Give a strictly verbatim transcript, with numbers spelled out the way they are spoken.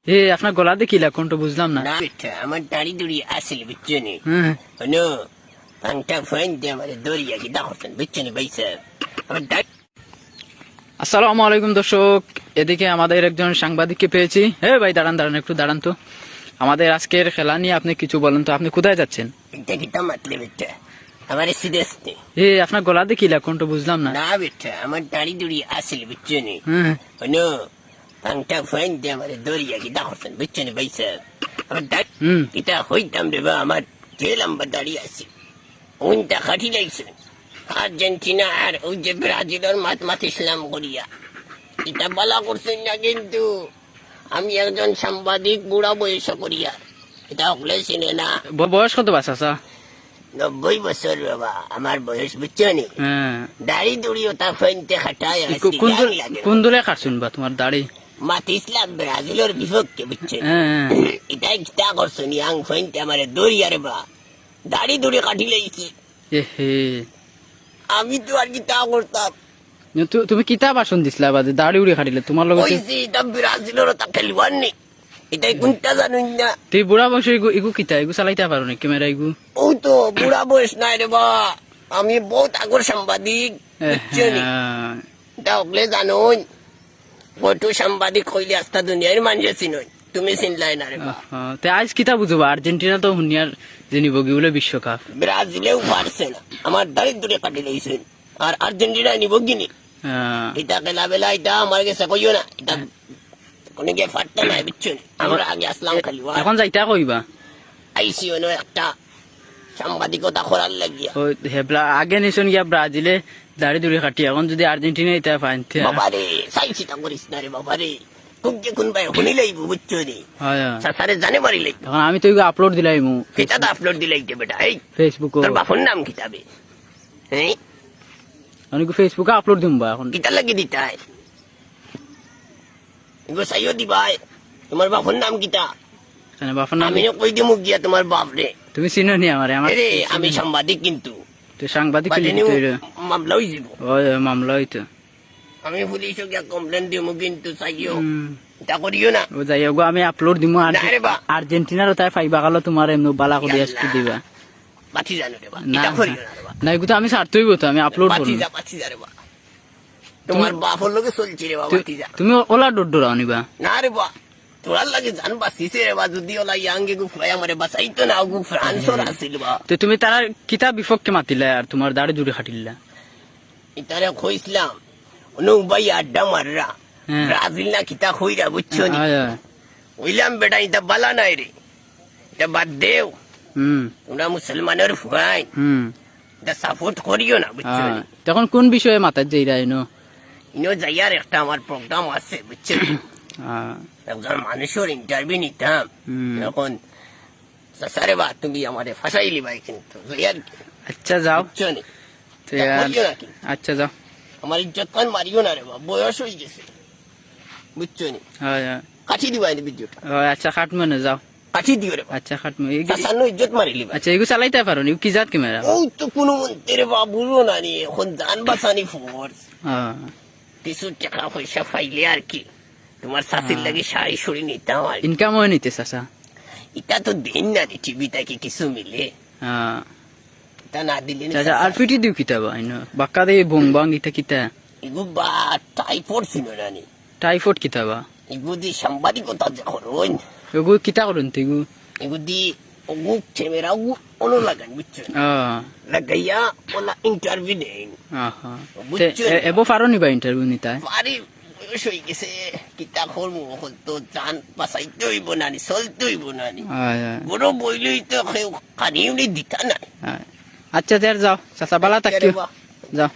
এ, আপনার গলা দেখিলা কোনটা বুঝলাম না। না বেটা, আমার দাড়ি দুড়ি আছিল, বুঝছো নি? হুম। হুনো, পাংটা ফুয়াইন্তে আমারে ধরিয়া কিতা করছইন, বুঝছো নি ভাই সাহেব? আমার দাড়ি আসসালামু আলাইকুম দর্শক, এদিকে আমাদের একজন সাংবাদিককে পেয়েছি। হে ভাই, দাঁড়ান, দাঁড়ান, একটু দাঁড়ান তো। আমাদের আজকের খেলা নিয়ে আপনি কিছু বলেন তো, আপনি কোথায় যাচ্ছেন? এটা কিতা মাতলে বেটা? আমারে সিরিয়াস নি? এ, আপনার গলা দেখিলা কোনটা বুঝলাম না। না বেটা, আমার দাড়ি দুড়ি আছিল, বুঝছো নি? হুম। হুনো, পাংটা ফুয়াইন্তে আমারে ধরিয়া কিতা করছইন, বুঝছো নি ভাই সাহেব? আমার দাড়ি হুম। কিতা কইতাম রে বা, আমার যে লম্বা দাড়ি আছিল, অউটা কাটিলাইছইন। আর্জেন্টিনা আর অউ যে ব্রাজিলর মাত মাতিছলাম করিয়া। ইতা বালা করছইন না কিন্তু। আমি একজন সাংবাদিক, বুড়া বয়স করিয়া। ইতা হকলে চিনে না। ব-, বয়স কত বা চাচা? নব্বই বছর বাবা, আমার বয়স, বুঝছো নি? হ্যাঁ। দাড়ি দুড়ি অতা ফুয়াইন্তে কাটায় আর কো-, কোন সিরিয়াল দল-, লাগে না। কোন দলে কাটছইন বা তুমার দাড়ি? মাতিছলাম ব্রাজিলর বিপক্ষে, বুঝছো নি? হ্যাঁ, হ্যাঁ। ইতায় কিতা করছইন, ইয়াং ফুয়াইন্তে আমারে ধরিয়া রে বা। দাড়ি দুড়ি কাটিলাইছে। এ হে। আমি তো আর কিতা করতাম। তু-, তুমি কিতা ভাষণ দিছলা বাদে? দাড়ি উড়ি কাটিলে তুমার লগে তো কইছি, ইতা ব্রাজিলর অতা খেলোয়াড় নি। ইতায় কুনটা জানইন না। তুই বুড়া বয়সে ইগু, ইগু কিতা? ইগু চালাইতা পারো নি ক্যামেরা ইগু? অউ তো বুড়া বয়স নায় রে বা। আমি বউত আগর সাংবাদিক, এ, বুঝছো নি? হ্যাঁ। ইতা হকলে জানইন। কটু সাংবাদিক কইলে আস্তা দুনিয়ার মানষে চিনইন। তুমি চিনলায় না রে বা। আহা, তে আইজ কিতা বুঝবা? আর্জেন্টিনা তো হুনিয়ার যে নিবগি বুলে বিশ্বকাপ। ব্রাজিলেও পারছে না। আমার দাড়ি দুড়ি কাটিলাইছে। আর আর্জেন্টিনা নিবগি নি? হ্যাঁ। ইতা খেলা বেলা, ইতা আমার গেছে কইও না। ইতা কুনু গিয়া ফাটতা নাই, বুঝছো নি? আমরা আগে আছলাম এ-, খেলোয়াড়। এখন যাইতা কইবা? আইছি অনো একটা সাংবাদিকতা করার লাগিয়া। ও, হে ব্রা-, আগে নিছইন গিয়া ব্রাজিলে দাড়ি দুড়ি কাটি, এখন যুদি আর্জেন্টিনা ইতা ফাইন তে। বাবারে, চাইছি তা করিস না রে বাবারে। কুনকে কুনবায় হুনিলাইবো, বুঝছো নি? হয়, হয়। চাচারে জানে মারিলাইবো। এখন আমি তো ইগু upload দিলাইমু। কিতা তা upload দিলাইতে বেটা, এই? Facebook-ও। তোর বাপর নাম কিতা বে? হ্যাঁ? আমি ইগু Facebook-ও upload দিমু বা এখন। কিতার লাগি দিতায়? ইগু চাইও দিবায়। তুমার বাপর নাম কিতা? কেনে বাপর নাম আমি কি? না কই দিমু গিয়া তুমার বাপরে। তুমি চিনো নি আমারে? আমার আরে, আমি সাংবাদিক কিন্তু। তো সাংবাদিক বাদে কিন্তু নিউ তুই রে। মামলা অইযিবো। ওই, ওই, মামলা অইতো। আমি পুলিশো গিয়া complain দিমু কিন্তু চাইও। হুম। ইতা করিও না। ও যাই হোক, আমি upload দিমু আর না রে বা। আর্জেন্টিনার তাই ফাইবা গেল তুমার এমনি বালা করি ইয়াল্লা। একটু দিবা। বাতি জানো রে বা। না, ইতা করিও না। না রে বা। না, ইগু তো আমি ছাড়তে অইবো তো, আমি upload করবো। বাতি যা, বাতি যা রে বা। তুমার তুমি বাপর লগে চলছি রে বাবা, তু-, কি যা? তুমি ওলা ডর ডরাও নি বা? না রে বা, তোরার লাগি জান বাঁচিছে রে বা, যুদি ওলা ইয়াং ইগু ফুয়ায় আমারে বাঁচাইতো না, ওগু ফ্রান্সর আছিল বা। তে তুমি তারার কিতা বিপক্ষে মাতিলা আর তুমার দাড়ি দুড়ি কাটিলা? ইতারে কইছলাম, অনো উবাই আড্ডা মাররা, হ্যাঁ। ব্রাজিল না কিতা কইরা, বুঝছো নি? হয়, হয়। কইলাম, "বেটা, ইতা বালা নায় রে, ইতা বাদ দেও। হুম। তুমরা মুসলমানর ফুয়াইন, হুম। ইতা support করিও না, বুঝছো নি?" হ্যাঁ। তখন কোন বিষয়ে মাতাত যাইরা ইনো? ইনো যাইয়ার একটা আমার program আছে, বুঝছো নি? হ্যাঁ। একজন মানুষর interview নিতাম। হুম। এখন, চাচা রে বা, তুমি আমারে ফাঁসাইলিবায় কিন্তু, যাইয়ার কি? আচ্ছা, যাও। বুঝছো নি? তে ইতা আর করিও না কিন্তু। আচ্ছা, যাও। আমার ইজ্জত খান মারিও না রে বা, বয়স অইগেছে। বুঝছো নি? হয়, হয়। কাটি দিবায় নি video-টা। হয়, আচ্ছা, কাটমু নে, যাও। কাটি দিও রে বা। আচ্ছা, কাটমু। এই চাচার নু ইজ্জত মারিলিবায়। আচ্ছা, ইগু চালাইতা পারো নি? ইগু কি জাত camera? অউ তো কুনু মন্ত্রে বা বুঝো না নি, এখন জান বাঁচানি ফরজ। হ্যাঁ। কিছু টেকা পয়সা পাইলে আর কি, তুমার চাচির হ্যাঁ। লাগি শাড়ি শুড়ি নিতাম আর কি। Income অয় নি তে চাচা? ইতা তো দেইন না রে, TV থাকি কিছু মিলে। হ্যাঁ। ইতা না দিলে নি চাচা, চাচা। আর পিটি দিও কিতা বা, ইনো? বাক্কা দে ভং ভাং ইতা কিতা? ইগু বা টাইফয়েড ছিল না নি? টাইফয়েড কিতা বা? ইগু দি সাংবাদিকতা যে করইন। ইগু কিতা করইন তে ইগু? ইগু দি, ওগু camera ওগু অনো লাগাইন, বুঝছো? আহ। লাগাইয়া ওলা interview দেইন। আহা। বুঝছো তে, এ-, নি? এবো পারো নি বা interview নিতায়? পারি, বয়স অইগেছে, কিতা করমু, অখন তো জান বাঁচাইতে অইবো না নি, চলতে অইবো না নি। আয়, আয়। ঘরো বইলেই তো কেউ কানিউনি দিতা নায়। আয়। আচ্ছা, তে আর যাও, চাচা, বালা আচ্ছা রে থাকিও। বা। যাও।